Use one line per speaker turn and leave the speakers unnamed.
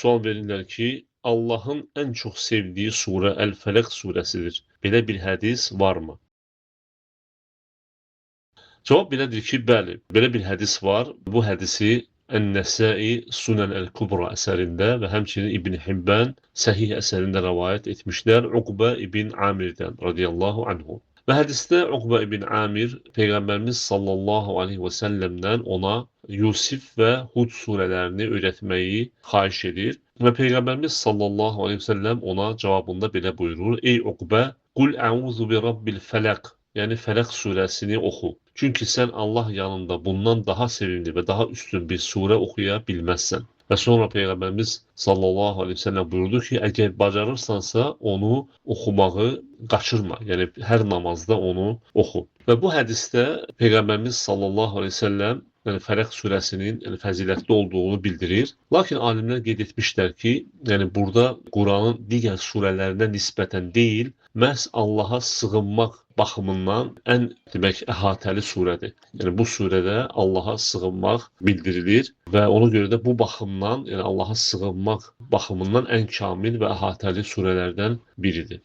Sual verirlər ki, Allahın ən çox sevdiyi surə Əl-Fələq surəsidir. Belə bir hədis varmı? Cavab belədir ki, bəli, belə bir hədis var. Bu hədisi Ən-Nəsai Sunan Əl-Kubra əsərində və həmçinin İbn Hibban Səhih əsərində rəvayət etmişlər Uqbə ibn Amirdən radiyallahu anhu. Və hədisdə Uqbə ibn Amir Peyğəmbərimiz sallallahu aleyhi və səlləmdən ona Yusif və Hud surələrini öyrətməyi xahiş edir. Və Peyğəmbərimiz sallallahu aleyhi və səlləm ona cavabında belə buyurur: Ey Uqbə, qul əuzu bi rabbil fələq, yəni Fələq surəsini oxu. Çünki sən Allah yanında bundan daha sevimli və daha üstün bir surə oxuya bilməzsən. Və sonra Peyğəmbərimiz sallallahu aleyhi ve sellem buyurdu ki, əgər bacarırsansa onu oxumağı qaçırma. Yəni hər namazda onu oxu. Və bu hədisdə Peyğəmbərimiz sallallahu aleyhi ve sellem yəni Fələq surəsinin yəni fəzilətli olduğunu bildirir. Lakin alimlər qeyd etmişlər ki, yəni burada Quranın digər surələrinə nisbətən deyil, məhz Allaha sığınmaq baxımından ən demək əhatəli surədir. Yəni bu surədə Allaha sığınmaq bildirilir və ona görə də bu baxımdan, yəni Allaha sığınmaq baxımından ən kamil və əhatəli surələrdən biridir.